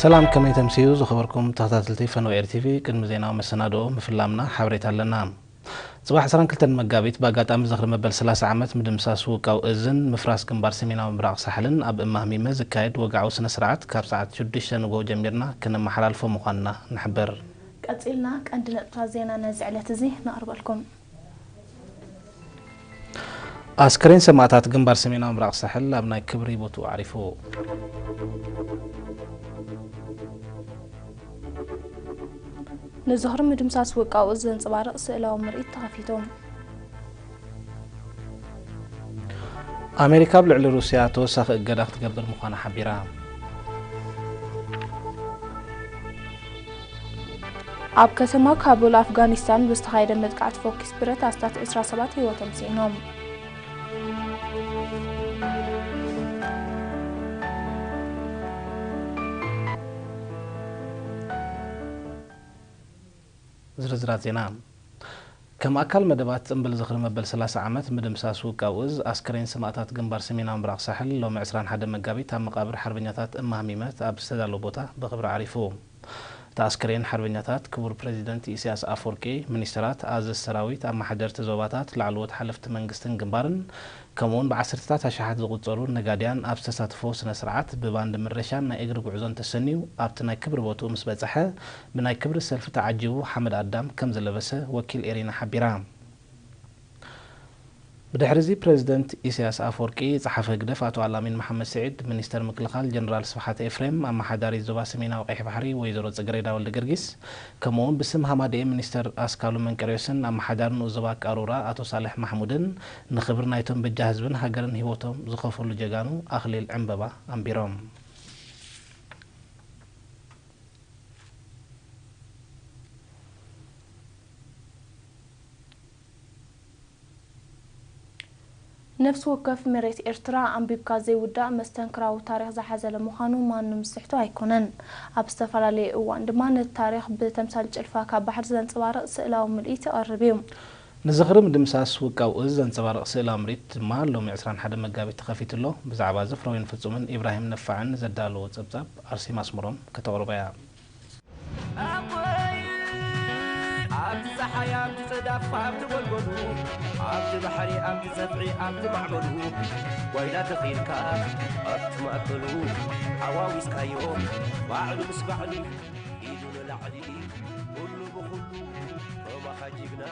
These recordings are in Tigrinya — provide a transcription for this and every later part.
ሰላም፣ ከመይ ተምስዩ ዝኸበርኩም ተኸታተልቲ ፈነወ ኤር ቲቪ? ቅድሚ ዜናዊ መሰናድኦ ምፍላምና ሓበሬታ ኣለና። ጽባሕ ዕስራን ክልተን መጋቢት ብኣጋጣሚ ዝኽሪ መበል ሰላሳ ዓመት ምድምሳስ ውቃው እዝን ምፍራስ ግንባር ሰሜናዊ ምብራቕ ሳሕልን ኣብ እማህሚመ ዝካየድ ወግዓዊ ስነ ስርዓት ካብ ሰዓት ሽዱሽተ ንግሆ ጀሚርና ከነመሓላልፎ ምዃንና ንሕብር። ቀጺልና ቀንዲ ነጥብታት ዜና ነዚ ዕለት እዚ ነቕርበልኩም። ኣስከሬን ሰማእታት ግንባር ሰሜናዊ ምብራቕ ሳሕል ኣብ ናይ ክብሪ ቦትኡ ዓሪፉ። ንዝኽሪ ምድምሳስ ውቃው እዝ ዘንጸባርቕ ስእላዊ ምርኢት ተኸፊቱ። ኣሜሪካ ኣብ ልዕሊ ሩስያ ተወሳኺ እገዳ ክትገብር ምዃና ሓቢራ። ኣብ ከተማ ካቡል ኣፍጋኒስታን ብዝተኻየደ መጥቃዕቲ ፎኪስ ብረት ኣስታት ዕስራ ሰባት ህይወቶም ስኢኖም። ዝርዝራት ዜና። ከም ኣካል መደባት ጽምብል ዝኽሪ መበል ሰላሳ ዓመት ምድምሳስ ውቃው እዝ ኣስከሬን ሰማእታት ግንባር ሰሜናዊ ምብራቕ ሳሕል ሎሚ ዕስራን ሓደ መጋቢት ኣብ መቓብር ሓርበኛታት እማህሚመት ኣብ ዝተዳለወ ቦታ ብኽብሪ ዓሪፉ። እቲ ኣስከሬን ሓርበኛታት ክቡር ፕሬዚደንት ኢሳያስ ኣፈወርቂ፣ ሚኒስተራት፣ ኣዘዝቲ ሰራዊት፣ ኣመሓደርቲ ዞባታት፣ ላዕለዎት ሓለፍቲ መንግስትን ግንባርን፣ ከምኡውን ብዓሰርተታት ኣሽሓት ዝቑጸሩ ነጋድያን ኣብ ዝተሳተፎ ስነ ስርዓት ብባንድ ምረሻን ናይ እግሪ ጉዕዞን ተሰንዩ ኣብቲ ናይ ክብሪ ቦትኡ ምስ በጽሐ ብናይ ክብሪ ሰልፊ ተዓጂቡ ሓመድ ኣዳም ከም ዝለበሰ ወኪል ኤሪና ሓቢራ። ብድሕሪ እዚ ፕሬዚደንት ኢሳያስ ኣፈወርቂ፣ ጸሓፊ ህግደፍ ኣቶ ኣልኣሚን መሓመድ ስዒድ፣ ሚኒስተር ምክልኻል ጀነራል ስብሓት ኤፍሬም፣ ኣመሓዳሪ ዞባ ሰሜናዊ ቀይሕ ባሕሪ ወይዘሮ ጽገሬዳ ወልደ ገርጊስ፣ ከምኡውን ብስም ሃማደኤ ሚኒስተር ኣስካሉ መንቀርዮስን ኣመሓዳሪ ንኡስ ዞባ ቃሩራ ኣቶ ሳልሕ ማሕሙድን ንኽብሪ ናይቶም በጃ ህዝብን ሃገርን ህይወቶም ዝኸፈሉ ጀጋኑ ኣኽሊል ዕምበባ ኣንቢሮም። ነፍሲ ወከፍ መሬት ኤርትራ ኣንቢብካ ዘይውዳእ መስተንክራዊ ታሪኽ ዝሓዘለ ምዃኑ ማንም ዝስሕቶ ኣይኮነን። ኣብ ዝተፈላለየ እዋን ድማ ነቲ ታሪኽ ብተምሳል ጭልፋ ካብ ባሕሪ ዘንጸባርቕ ስእላዊ ምርኢት ይቐርብ እዩ። ንዝኽሪ ምድምሳስ ውቃው እዝ ዘንጸባርቕ ስእላዊ ምርኢት ድማ ሎሚ ዕስራን ሓደ መጋቢት ተኸፊቱ ኣሎ። ብዛዕባ እዚ ፍረወይን ፍጹምን ኢብራሂም ነፋዕን ዘዳለዎ ጸብጻብ ኣርሴማ ኣስመሮም ከተቕርቦ እያ። ኣቦይ፣ ኣብቲ ጸሓይ፣ ኣብቲ ጽዳፍ፣ ኣብቲ ጎልጎሉ፣ ኣብቲ ባሕሪ፣ ኣብቲ ጸፍዒ፣ ኣብቲ ማዕበሉ፣ ጓይላ ተኺልካ፣ ኣብቲ ማእከሉ፣ ሓዋዊስካዮ፣ ባዕሉ ምስ ባዕሉ፣ ኢዱ ንላዕሊ፣ ኩሉ ብኹሉ፣ ሮማኻ ጅግና፣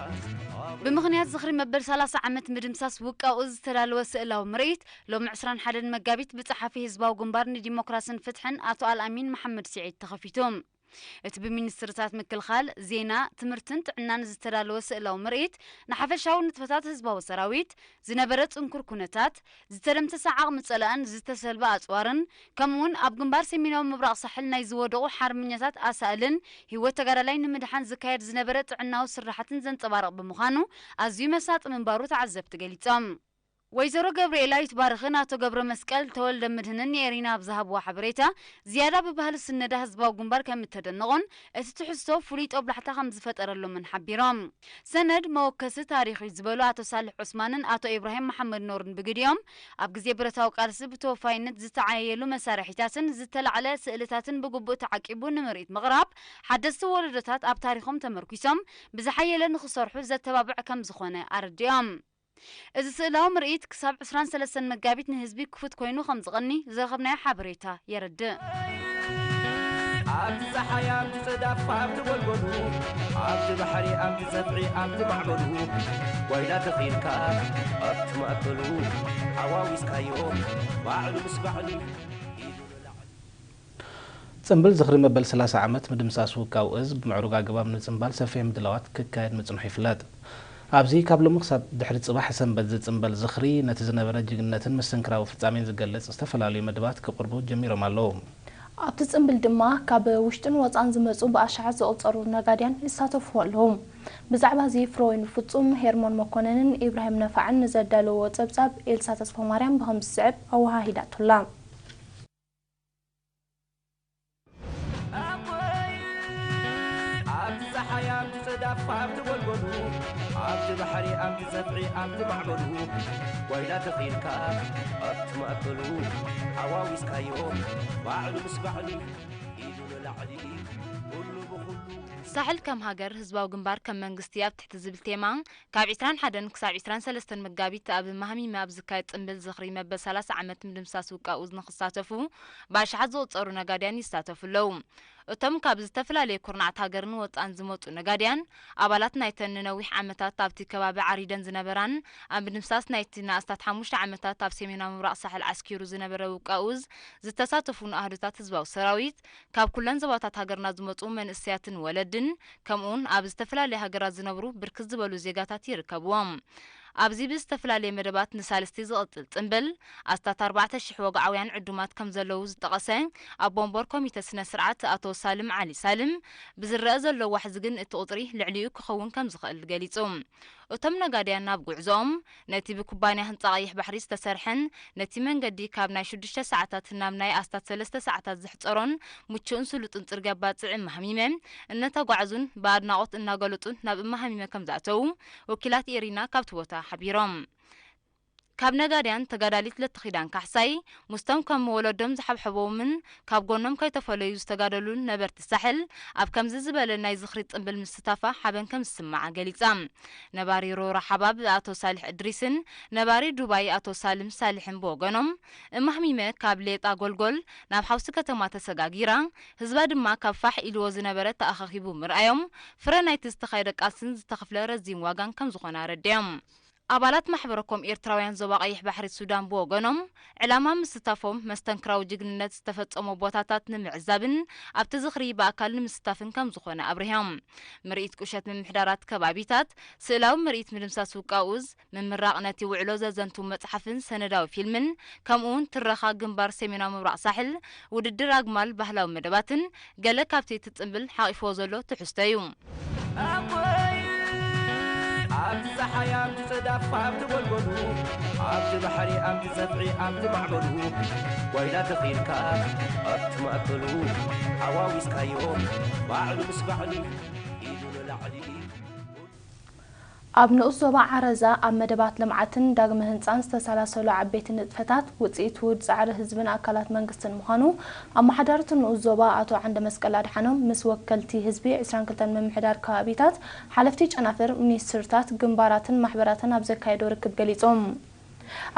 ኣብ ብምኽንያት ዝኽሪ መበል ሰላሳ ዓመት ምድምሳስ ውቃው እዝ ዝተዳለወ ስእላዊ ምርኢት፣ ሎሚ ዕስራን ሓደን መጋቢት ብጸሓፊ ህዝባዊ ግንባር ንዲሞክራስን ፍትሕን ኣቶ ኣልኣሚን መሓመድ ስዒድ ተኸፊቱ። እቲ ብሚኒስትርታት ምክልኻል፣ ዜና፣ ትምህርትን ጥዕናን ዝተዳለወ ስእላዊ ምርኢት፣ ንሓፈሻዊ ንጥፈታት ህዝባዊ ሰራዊት፣ ዝነበረ ጽንኩር ኩነታት፣ ዝተደምሰሰ ዓቕሚ ጸላእን ዝተሰልበ ኣጽዋርን፣ ከምኡውን ኣብ ግንባር ሰሜናዊ ምብራቕ ሳሕል ናይ ዝወደቑ ሓርበኛታት ኣሳእልን ህይወት ተጋዳላይ ንምድሓን ዝካየድ ዝነበረ ጥዕናዊ ስራሓትን ዘንጸባርቕ ብምዃኑ፣ ኣዝዩ መሳጢ ምንባሩ ተዓዘብቲ ገሊጾም። ወይዘሮ ገብርኤላ ይትባረኽን ኣቶ ገብረ መስቀል ተወልደ ምድህንን ንኤሪና ኣብ ዝሃብዎ ሓበሬታ፣ ዝያዳ ብባህሊ ስነዳ ህዝባዊ ግንባር ከም እተደነቑን እቲ ትሕዝቶ ፍሉይ ጦብላሕታ ከም ዝፈጠረሎምን ሓቢሮም። ሰነድ መወከሲ ታሪኽ እዩ ዝበሉ ኣቶ ሳልሕ ዑስማንን ኣቶ ኢብራሂም መሓመድ ኖርን ብግዲኦም፣ ኣብ ግዜ ብረታዊ ቃልሲ ብተወፋይነት ዝተዓየሉ መሳርሒታትን ዝተላዕለ ስእልታትን ብግቡእ ተዓቂቡ ንምርኢት ምቕራብ፣ ሓደስቲ ወለዶታት ኣብ ታሪኾም ተመርኲሶም ብዝሓየለ ንኽሰርሑ ዘተባብዕ ከም ዝኾነ ኣረዲኦም። እዚ ስእላዊ ምርኢት ክሳብ ዕስራን ሰለስተን መጋቢት ንህዝቢ ክፉት ኮይኑ ከም ዝቐኒ ዝረኸብናዮ ሓበሬታ የረድእ። ኣብቲ ጸሓይ፣ ኣብቲ ጽዳፍ፣ ኣብቲ ጎልጎሉ፣ ኣብቲ ባሕሪ፣ ኣብቲ ጸፍዒ፣ ኣብቲ ማዕበሉ፣ ጓይላ ተኺልካ፣ ኣብቲ ማእከሉ፣ ሓዋዊስካዮ፣ ባዕሉ ምስ ባዕሉ፣ ኢዱ ንላዕሊ። ጽምብል ዝኽሪ መበል ሰላሳ ዓመት ምድምሳስ ውቃው እዝ ብምዕሩግ ኣገባብ ንምጽንባል ሰፊሕ ምድላዋት ክካየድ ምጽንሑ ይፍለጥ። ኣብዚ ካብ ሎሚ ክሳብ ድሕሪ ጽባሕ ሰንበት ዝጽንበል ዝኽሪ ነቲ ዝነበረ ጅግንነትን መስተንክራዊ ፍጻሜን ዝገልጽ ዝተፈላለዩ መደባት ክቕርቡ ጀሚሮም ኣለዉ። ኣብቲ ጽምብል ድማ ካብ ውሽጥን ወጻን ዝመጹ ብኣሽሓት ዝቑጸሩ ነጋድያን ይሳተፉ ኣለዉ። ብዛዕባ እዚ ፍረወይኒ ፍጹም፣ ሄርሞን መኮነንን ኢብራሂም ነፋዕን ንዘዳለዎ ጸብጻብ ኤልሳ ተስፋማርያም ብኸምዚ ዝስዕብ ኣወሃሂዳቶላ። ኣብቲ ጸሓይ፣ ኣብቲ ጽዳፍ፣ ኣብቲ ጎልጎሉ፣ ኣብቲ ባሕሪ፣ ኣብቲ ጸፍዒ፣ ኣብቲ ማዕበሉ፣ ጓይላ ተኺልካ፣ ኣብቲ ማእከሉ፣ ሓዋዊስካዮ፣ ባዕሉ ምስ ባዕሉ። ኢሉ ንላዕሊ ኩሉ ብኹሉ። ሳሕል ከም ሃገር ህዝባዊ ግንባር ከም መንግስቲ ኣብ ትሕቲ ዝብል ቴማ ካብ ዕስራን ሓደን ክሳብ ዕስራን ሰለስተን መጋቢት ኣብ ማህሚመ ኣብ ዝካየድ ጽምብል ዝኽሪ መበል ሰላሳ ዓመት ምድምሳስ ውቃኡ ንኽሳተፉ ብኣሽሓት ዝቑጸሩ ነጋድያን ይሳተፉ ኣለዉ። እቶም ካብ ዝተፈላለዩ ኩርናዓት ሃገርን ወጻእን ዝመጹ ነጋድያን ኣባላት ናይተን ንነዊሕ ዓመታት ኣብቲ ከባቢ ዓሪደን ዝነበራን ኣብ ምድምሳስ ናይቲ ንኣስታት ሓሙሽተ ዓመታት ኣብ ሰሜናዊ ምብራቕ ሳሕል ዓስኪሩ ዝነበረ ውቃኡዝ ዝተሳተፉን ኣህዱታት ህዝባዊ ሰራዊት ካብ ኩለን ዞባታት ሃገርና ዝመጹ መንእሰያትን ወለድን ከምኡውን ኣብ ዝተፈላለየ ሃገራት ዝነብሩ ብርክት ዝበሉ ዜጋታት ይርከብዎም። ኣብዚ ብዝተፈላለየ መደባት ንሳልስቲ ዝቕጽል ጽምብል ኣስታት ኣርባዕተ ሽሕ ወግዓውያን ዕዱማት ከም ዘለዉ ዝጠቐሰ ኣብ ቦንቦር ኮሚተ ስነ ስርዓት ኣቶ ሳልም ዓሊ ሳልም፣ ብዝረአ ዘሎ ዋሕዚ ግን እቲ ቁጽሪ ልዕሊኡ ክኸውን ከም ዝኽእል ገሊጹ። እቶም ነጋድያን ናብ ጉዕዞኦም ነቲ ብኩባንያ ህንጻ ቀይሕ ባሕሪ ዝተሰርሐን ነቲ መንገዲ ካብ ናይ ሽዱሽተ ሰዓታት ናብ ናይ ኣስታት ሰለስተ ሰዓታት ዘሕጸሮን ምቹእን ስሉጥን ጽርግያ ባጽዕ እማሃሚመ እናተጓዕዙን ብኣድናቖት እናገለጹን ናብ እማሃሚመ ከም ዝኣተዉ ወኪላት ኤሪና ካብቲ ቦታ ሓቢሮም። ካብ ነጋድያን ተጋዳሊት ለተኺዳን ካሕሳይ ምስቶም ከም ወለዶም ዝሓብሐቦምን ካብ ጎኖም ከይተፈለዩ ዝተጋደሉን ነበርቲ ሳሕል ኣብ ከምዚ ዝበለ ናይ ዝኽሪ ጽምብል ምስታፋ ሓበን ከም ዝስምዓ ገሊጻ። ነባሪ ሮራ ሓባብ ኣቶ ሳልሕ እድሪስን ነባሪ ዱባይ ኣቶ ሳልም ሳልሕን ብወገኖም እማህሚመ ካብ ሌጣ ጎልጎል ናብ ሓውሲ ከተማ ተሰጋጊራ፣ ህዝባ ድማ ካብ ፋሕ ኢልዎ ዝነበረ ተኣኻኺቡ ምርኣዮም ፍረ ናይቲ ዝተኻየደ ቃልስን ዝተኸፍለ ረዚን ዋጋን ከም ዝኾነ ኣረዲኦም። ኣባላት ማሕበረኮም ኤርትራውያን ዞባ ቀይሕ ባሕሪ ሱዳን ብወገኖም ዕላማ ምስታፎም መስተንክራዊ ጅግንነት ዝተፈጸሞ ቦታታት ንምዕዛብን ኣብቲ ዝኽሪ ብኣካል ንምስታፍን ከም ዝኾነ ኣብሪሆም። ምርኢት ቁሸት ምምሕዳራት ከባቢታት፣ ስእላዊ ምርኢት ምድምሳስ ውቃኡዝ፣ ምምራቕ ነቲ ውዕሎ ዘዘንቱ መጽሓፍን ሰነዳዊ ፊልምን ከምኡውን ትረኻ ግንባር ሰሜናዊ ምብራቕ ሳሕል፣ ውድድር ኣግማል ባህላዊ መደባትን ገለ ካብቲ እቲ ጽምብል ሓቒፍዎ ዘሎ ትሕዝቶ እዩ። ኣቦይ፣ ኣብቲ ጸሓይ፣ ኣብቲ ጽዳፍ፣ ኣብቲ ጎልጎሉ፣ ኣብቲ ባሕሪ፣ ኣብቲ ጸፍዒ፣ ኣብቲ ማዕበሉ፣ ጓይላ ተኺልካ ኣብቲ ማእከሉ፣ ሓዋዊስካዮ ባዕሉ ምስ ባዕሉ ኢሉ ንላዕሊ። ኣብ ንኡስ ዞባ ዓረዛ ኣብ መደባት ልምዓትን ዳግመ ህንጻን ዝተሰላሰሉ ዓበይቲ ንጥፈታት ውጽኢት ውድ ጻዕሪ ህዝብን ኣካላት መንግስትን ምዃኑ ኣመሓዳሪ እቲ ንኡስ ዞባ ኣቶ ዓንደመስቀል ኣድሓኖም ምስ ወከልቲ ህዝቢ ዕስራን ክልተን ምምሕዳር ከባቢታት፣ ሓለፍቲ ጨናፍር፣ ሚኒስትርታት፣ ግንባራትን ማሕበራትን ኣብ ዘካየዶ ርክብ ገሊጾም።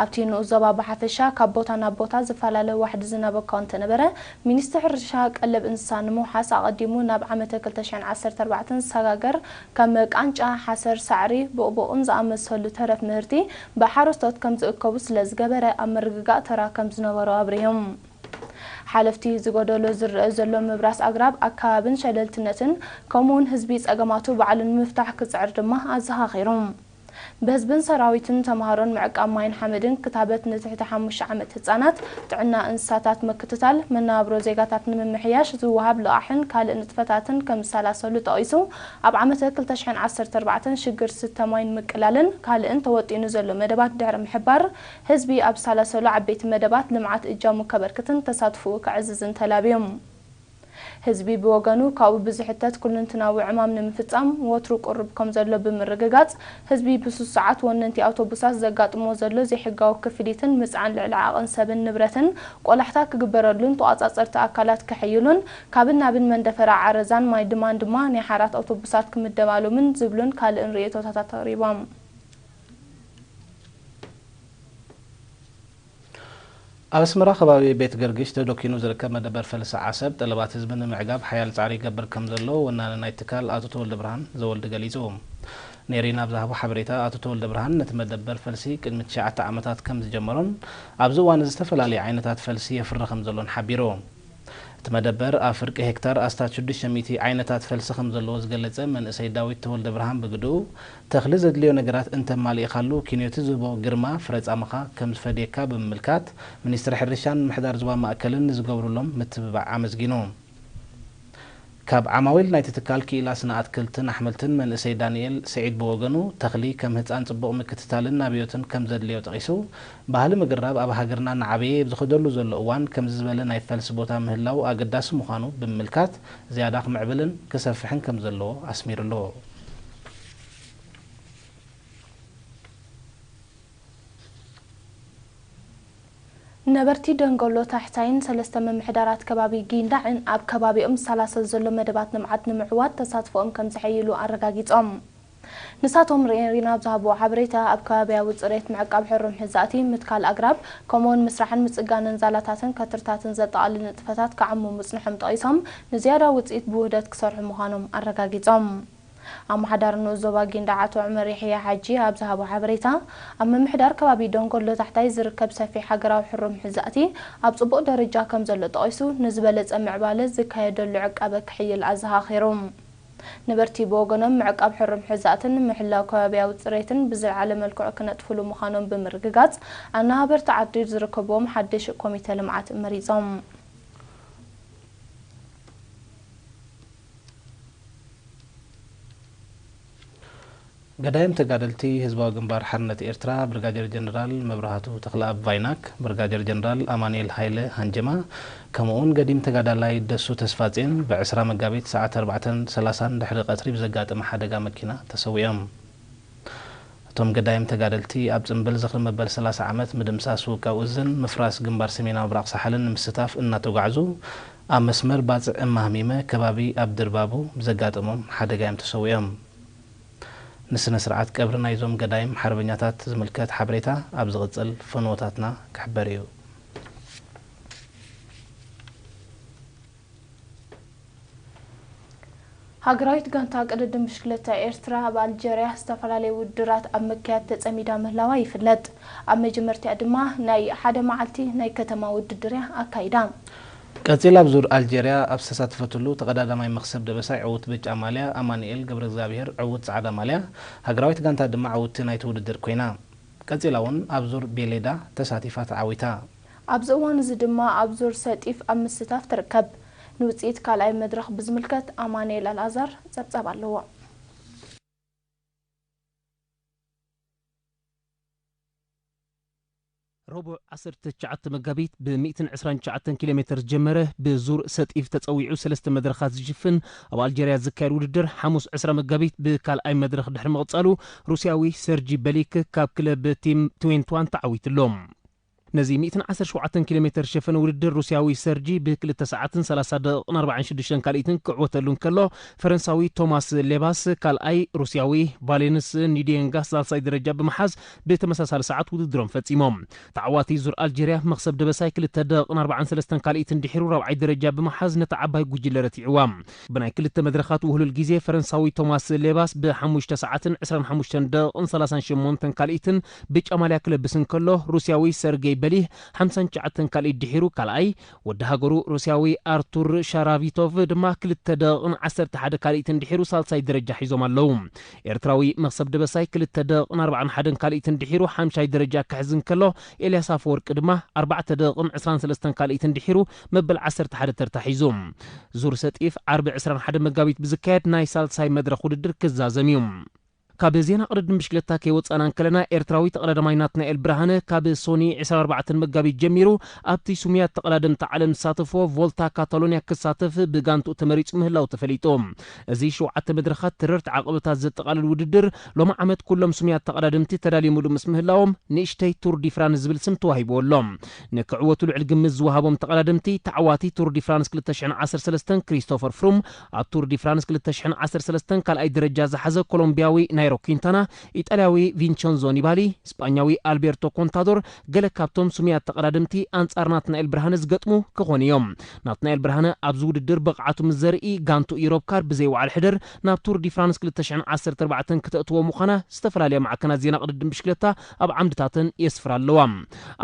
ኣብቲ ንኡስ ዞባ ብሓፈሻ ካብ ቦታ ናብ ቦታ ዝፈላለ ዋሕዲ ዝናብ እኳ እንተነበረ፣ ሚኒስትሪ ሕርሻ ቀለብ እንስሳ ንምውሓስ ኣቐዲሙ ናብ ዓመተ ክልተ ሽሕን ዓሰርተ ኣርባዕተን ዝሰጋገር ከም ቃንጫ፣ ሓሰር፣ ሳዕሪ፣ ቡቕቡቕን ዝኣመሰሉ ተረፍ ምህርቲ ብሓረስቶት ከም ዝእከቡ ስለ ዝገበረ ኣብ ምርግጋእ ተራ ከም ዝነበሮ ኣብሪሆም። ሓለፍቲ ዝጎደሎ ዝረአ ዘሎ ምብራስ ኣግራብ ኣከባብን ሸለልትነትን ከምኡውን ህዝቢ ጸገማቱ ባዕሉ ንምፍታሕ ክጽዕር ድማ ኣዘኻኺሮም። ብህዝብን ሰራዊትን ተምሃሮን ምዕቃብ ማይን ሓመድን ክታበት ንትሕቲ ሓሙሽተ ዓመት ህጻናት ጥዕና እንስሳታት ምክትታል መነባብሮ ዜጋታት ንምምሕያሽ ዝወሃብ ልቓሕን ካልእ ንጥፈታትን ከም ዝሰላሰሉ ጠቒሱ፣ ኣብ ዓመተ ክልተ ሽሕን ዓሰርተ ኣርባዕተን ሽግር ስተ ማይ ንምቅላልን ካልእን ተወጢኑ ዘሎ መደባት ድሕሪ ምሕባር፣ ህዝቢ ኣብ ዝሰላሰሉ ዓበይቲ መደባት ልምዓት እጃሙ ከበርክትን ተሳትፎኡ ከዕዝዝን ተላብዮም። ህዝቢ ብወገኑ ካብኡ ብዝሕተት ኩልንትናዊ ዕማም ንምፍጻም ወትሩ ቅሩብ ከም ዘሎ ብምርግጋጽ፣ ህዝቢ ብስሱዓት ወነንቲ ኣውቶቡሳት ዘጋጥሞ ዘሎ ዘይሕጋዊ ክፍሊትን ምጽዓን ልዕሊ ዓቐን ሰብን ንብረትን ቆላሕታ ክግበረሉን ተቋጻጸርቲ ኣካላት ክሕይሉን ካብን ናብን መንደፈራ ዓረዛን ማይ ድማን ድማ ናይ ሓራት ኣውቶቡሳት ክምደባሉምን ዝብሉን ካልእን ርእይቶታት ኣቕሪቦም። ኣብ ኣስመራ ከባቢ ቤት ገርግሽ ተደኪኑ ዝርከብ መደበር ፈልሲ ዓሰብ ጠለባት ህዝቢ ንምዕጋብ ሓያል ጻዕሪ ይገብር ከም ዘሎ ወናኒ ናይ ትካል ኣቶ ተወልደ ብርሃን ዘወልድ ገሊጹ። ኔሪና ኣብ ዝሃቦ ሓበሬታ ኣቶ ተወልደ ብርሃን ነቲ መደበር ፈልሲ ቅድሚ ትሽዓተ ዓመታት ከም ዝጀመሮን ኣብዚ እዋን እዚ ዝተፈላለዩ ዓይነታት ፈልሲ የፍሪ ከም ዘሎን ሓቢሩ። እቲ መደበር ኣብ ፍርቂ ሄክታር ኣስታት ሽዱሽተ ሚእቲ ዓይነታት ፈልሲ ከም ዘለዎ ዝገለጸ መንእሰይ ዳዊት ተወልደ ብርሃን ብግድኡ፣ ተኽሊ ዘድልዮ ነገራት እንተማሊእካሉ፣ ኪንዮቲ ዝህቦ ግርማ ፍረ ጻማኻ ከም ዝፈድየካ ብምምልካት፣ ሚኒስትሪ ሕርሻን ምምሕዳር ዞባ ማእከልን ንዝገብሩሎም ምትብባዕ ኣመስጊኑ። ካብ ዓማዊል ናይቲ ትካል ክኢላ ስነ ኣትክልትን ኣሕምልትን መንእሰይ ዳንኤል ስዒድ ብወገኑ፣ ተኽሊ ከም ህጻን ጽቡቕ ምክትታልን ናብዮትን ከም ዘድልዮ ጠቒሱ፣ ባህሊ ምግራብ ኣብ ሃገርና እናዓበየ ኣብ ዝኸደሉ ዘሎ እዋን፣ ከምዚ ዝበለ ናይ ፈልሲ ቦታ ምህላው ኣገዳሲ ምዃኑ ብምምልካት፣ ዝያዳ ክምዕብልን ክሰፍሕን ከም ዘለዎ ኣስሚሩሉ። ነበርቲ ደንጎሎ ታሕታይን ሰለስተ ምምሕዳራት ከባቢ ጊንዳዕን ኣብ ከባቢኦም ዝሰላሰል ዘሎ መደባት ልምዓት ንምዕዋት ተሳትፎኦም ከም ዘሐይሉ ኣረጋጊጾም። ንሳቶም ርኤሪና ኣብ ዝሃብዎ ሓበሬታ፣ ኣብ ከባቢያዊ ጽሬት፣ ምዕቃብ ሕሩም ሕዛእቲ፣ ምትካል ኣግራብ፣ ከምኡውን ምስራሕን ምጽጋንን ዛላታትን ከትርታትን ዘጠቓልል ንጥፈታት ክዓሙ ምጽንሖም ጠቒሶም፣ ንዝያዳ ውጽኢት ብውህደት ክሰርሑ ምዃኖም ኣረጋጊጾም። ኣመሓዳሪ ንኡስ ዞባ ጊንዳዕ ኣቶ ዑመር የሕያ ሓጂ ኣብ ዝሃቦ ሓበሬታ፣ ኣብ ምምሕዳር ከባቢ ደንጎሎ ታሕታይ ዝርከብ ሰፊሕ ሃገራዊ ሕሩም ሕዛእቲ ኣብ ጽቡቕ ደረጃ ከም ዘሎ ጠቒሱ፣ ንዝበለጸ ምዕባለ ዝካየደሉ ዕቃበ ክሕይል ኣዘኻኺሩ። ነበርቲ ብወገኖም፣ ምዕቃብ ሕሩም ሕዛእትን ምሕላው ከባቢያዊ ጽሬትን ብዝለዓለ መልክዑ ክነጥፍሉ ምዃኖም ብምርግጋጽ፣ ኣነባበርቲ ዓዲ ዝርከብዎም ሓድሽ ኮሚተ ልምዓት መሪጾም። ገዳይም ተጋደልቲ ህዝባዊ ግንባር ሓርነት ኤርትራ ብርጋዴር ጀነራል መብርሃቱ ተኽለኣብ ቫይናክ፣ ብርጋዴር ጀነራል ኣማኑኤል ሃይለ ሃንጀማ፣ ከምኡውን ገዲም ተጋዳላይ ደሱ ተስፋጼን ብዕስራ መጋቢት ሰዓት ኣርባዕተን ሰላሳን ድሕሪ ቀትሪ ብዘጋጠመ ሓደጋ መኪና ተሰዊኦም። እቶም ገዳይም ተጋደልቲ ኣብ ጽምብል ዝኽሪ መበል ሰላሳ ዓመት ምድምሳስ ውቃው እዝን ምፍራስ ግንባር ሰሜናዊ ምብራቕ ሳሕልን ንምስታፍ እናተጓዕዙ፣ ኣብ መስመር ባጽዕ እማህሚመ ከባቢ ኣብ ድርባቡ ብዘጋጠሞም ሓደጋ እዮም ተሰዊኦም። ንስነ ስርዓት ቀብሪ ናይዞም ገዳይም ሓርበኛታት ዝምልከት ሓበሬታ ኣብ ዝቕጽል ፈነወታትና ክሕበር እዩ። ሃገራዊት ጋንታ ቅድድም ብሽክለታ ኤርትራ ኣብ ኣልጀርያ ዝተፈላለዩ ውድድራት ኣብ ምክያድ ተጸሚዳ ምህላዋ ይፍለጥ። ኣብ መጀመርቲኣ ድማ ናይ ሓደ መዓልቲ ናይ ከተማ ውድድር እያ ኣካይዳ። ቀጺላ ኣብ ዙር ኣልጀርያ ኣብ ዝተሳተፈትሉ፣ ተቐዳዳማይ መኽሰብ ደበሳይ ዕዉት ብጫ ማልያ፣ ኣማኑኤል ገብረእግዚኣብሄር ዕዉት ጻዕዳ ማልያ፣ ሃገራዊት ጋንታ ድማ ዕውትቲ ናይቲ ውድድር ኮይና። ቀጺላ እውን ኣብ ዙር ቤሌዳ ተሳቲፋ ተዓዊታ። ኣብዚ እዋን እዚ ድማ ኣብ ዙር ሰጢፍ ኣብ ምስታፍ ትርከብ። ንውጽኢት ካልኣይ መድረኽ ብዝምልከት ኣማኑኤል ኣልኣዛር ጸብጻብ ኣለዎ። ረቡዕ ዓሰርተ ትሽዓተ መጋቢት ብ ሚእትን ዕስራን ትሽዓተን ኪሎ ሜተር ዝጀመረ፣ ብዙር ሰጢፍ ተጸዊዑ ሰለስተ መድረኻት ዝሽፍን ኣብ ኣልጀርያ ዝካየድ ውድድር፣ ሓሙስ ዕስራ መጋቢት ብካልኣይ መድረኽ ድሕሪ ምቕጻሉ፣ ሩስያዊ ሰርጂ በሊክ ካብ ክለብ ቲም ትዌንቲ ዋን ተዓዊትሎም። ነዚ ሚእትን ዓሰርተ ሸውዓተን ኪሎ ሜተር ዝሸፈነ ውድድር፣ ሩስያዊ ሰርጂ ብክልተ ሰዓትን ሰላሳ ደቂቕን ኣርባዓን ሽዱሽተን ካልኢትን ክዕወተሉ እንከሎ፣ ፈረንሳዊ ቶማስ ሌባስ ካልኣይ፣ ሩስያዊ ቫሌንስ ኒዴንጋ ሳልሳይ ደረጃ ብምሓዝ ብተመሳሳሊ ሰዓት ውድድሮም ፈጺሞም። ተዓዋቲ ዙር ኣልጀርያ መኽሰብ ደበሳይ ክልተ ደቂቕን ኣርባዓን ሰለስተን ካልኢትን ድሒሩ ራብዓይ ደረጃ ብምሓዝ ነታ ዓባይ ጉጅለ ረቲዕዋ። ብናይ ክልተ መድረኻት ውህሉል ግዜ ፈረንሳዊ ቶማስ ሌባስ ብሓሙሽተ ሰዓትን ዕስራን ሓሙሽተን ደቂቕን ሰላሳን ሸሞንተን ካልኢትን ብጫ ማልያ ክለብስ እንከሎ፣ ሩስያዊ ሰርጌይ በሊህ ሓምሳን ትሽዓተን ካልኢት ድሒሩ ካልኣይ፣ ወዲ ሃገሩ ሩስያዊ ኣርቱር ሻራቪቶቭ ድማ ክልተ ደቂቕን ዓሰርተ ሓደ ካልኢትን ድሒሩ ሳልሳይ ደረጃ ሒዞም ኣለዉ። ኤርትራዊ መኽሰብ ደበሳይ ክልተ ደቂቕን ኣርባዓን ሓደን ካልኢትን ድሒሩ ሓምሻይ ደረጃ ክሕዝ እንከሎ፣ ኤልያስ ኣፈወርቂ ድማ ኣርባዕተ ደቂቕን ዕስራን ሰለስተን ካልኢትን ድሒሩ መበል ዓሰርተ ሓደ ተርታ ሒዙ። ዙር ሰጢፍ ዓርቢ ዕስራን ሓደን መጋቢት ብዝካየድ ናይ ሳልሳይ መድረኽ ውድድር ክዛዘም እዩ። ካብ ዜና ቅድድም ብሽክለታ ከይወጻና እንከለና፣ ኤርትራዊ ተቐዳዳማይ ናትናኤል ብርሃነ ካብ ሶኒ ዕስራን ኣርባዕተን መጋቢት ጀሚሩ ኣብቲ ስሙያት ተቐዳደምቲ ዓለም ዝሳተፍዎ ቮልታ ካታሎንያ ክሳተፍ ብጋንትኡ ተመሪጹ ምህላው ተፈሊጡ። እዚ ሸውዓተ መድረኻት ትርርቲ ዓቐበታት ዘጠቓልል ውድድር፣ ሎሚ ዓመት ኩሎም ስሙያት ተቐዳደምቲ ተዳልዮምሉ ምስ ምህላዎም፣ ንእሽተይ ቱር ዲ ፍራንስ ዝብል ስም ተዋሂብዎ ኣሎ። ንክዕወቱ ልዑል ግምት ዝወሃቦም ተቐዳደምቲ፣ ተዓዋቲ ቱር ዲ ፍራንስ ክልተ ሽሕን ዓሰርተ ሰለስተን ክሪስቶፈር ፍሩም፣ ኣብ ቱር ዲ ፍራንስ ክልተ ሽሕን ዓሰርተ ሰለስተን ካልኣይ ደረጃ ዝሓዘ ኮሎምቢያዊ ናይሮ ኪንታና፣ ኢጣልያዊ ቪንቸንዞ ኒባሊ፣ ስጳኛዊ ኣልቤርቶ ኮንታዶር፣ ገለ ካብቶም ስሙያት ተቐዳደምቲ ኣንጻር ናትናኤል ብርሃነ ዝገጥሙ ክኾኑ እዮም። ናትናኤል ብርሃነ ኣብዚ ውድድር ብቕዓቱ ምስ ዘርኢ፣ ጋንቱ ኢሮብ ካር ብዘይ ዋዕል ሕደር ናብ ቱር ዲ ፍራንስ ክልተ ሽሕን ዓሰርተ ኣርባዕተን ክተእትዎ ምዃና ዝተፈላለያ ማዕከናት ዜና ቅድድም ብሽክለታ ኣብ ዓምድታተን የስፍራ ኣለዋ።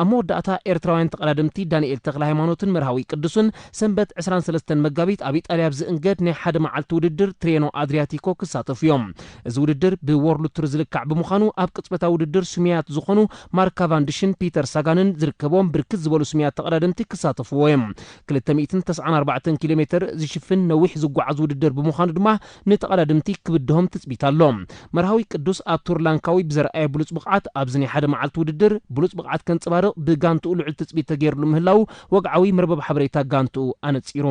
ኣብ መወዳእታ፣ ኤርትራውያን ተቐዳደምቲ ዳንኤል ተኽለ ሃይማኖትን መርሃዊ ቅዱስን ሰንበት ዕስራን ሰለስተን መጋቢት ኣብ ኢጣልያ ኣብ ዝእንገድ ናይ ሓደ መዓልቲ ውድድር ትሬኖ ኣድሪያቲኮ ክሳተፉ እዮም። እዚ ውድድር ብዎርልድ ቱር ዝልካዕ ብምዃኑ፣ ኣብ ቅጽበታዊ ውድድር ስሙያት ዝኾኑ ማርካ ቫንድሽን ፒተር ሳጋንን ዝርከብዎም ብርክት ዝበሉ ስሙያት ተቐዳደምቲ ክሳተፍዎ እዮም። ክልተ ሚእትን ተስዓን ኣርባዕተን ኪሎ ሜተር ዝሽፍን ነዊሕ ዝጓዓዝ ውድድር ብምዃኑ ድማ፣ ንተቐዳደምቲ ክብድሆም ትጽቢት ኣሎ። መርሃዊ ቅዱስ ኣብ ቱር ላንካዊ ብዘርኣየ ብሉጽ ብቕዓት፣ ኣብዚ ናይ ሓደ መዓልቲ ውድድር ብሉጽ ብቕዓት ከንጸባርቕ ብጋንትኡ ልዑል ትጽቢት ተገይርሉ ምህላዉ ወግዓዊ መርበብ ሓበሬታ ጋንትኡ ኣነጺሩ።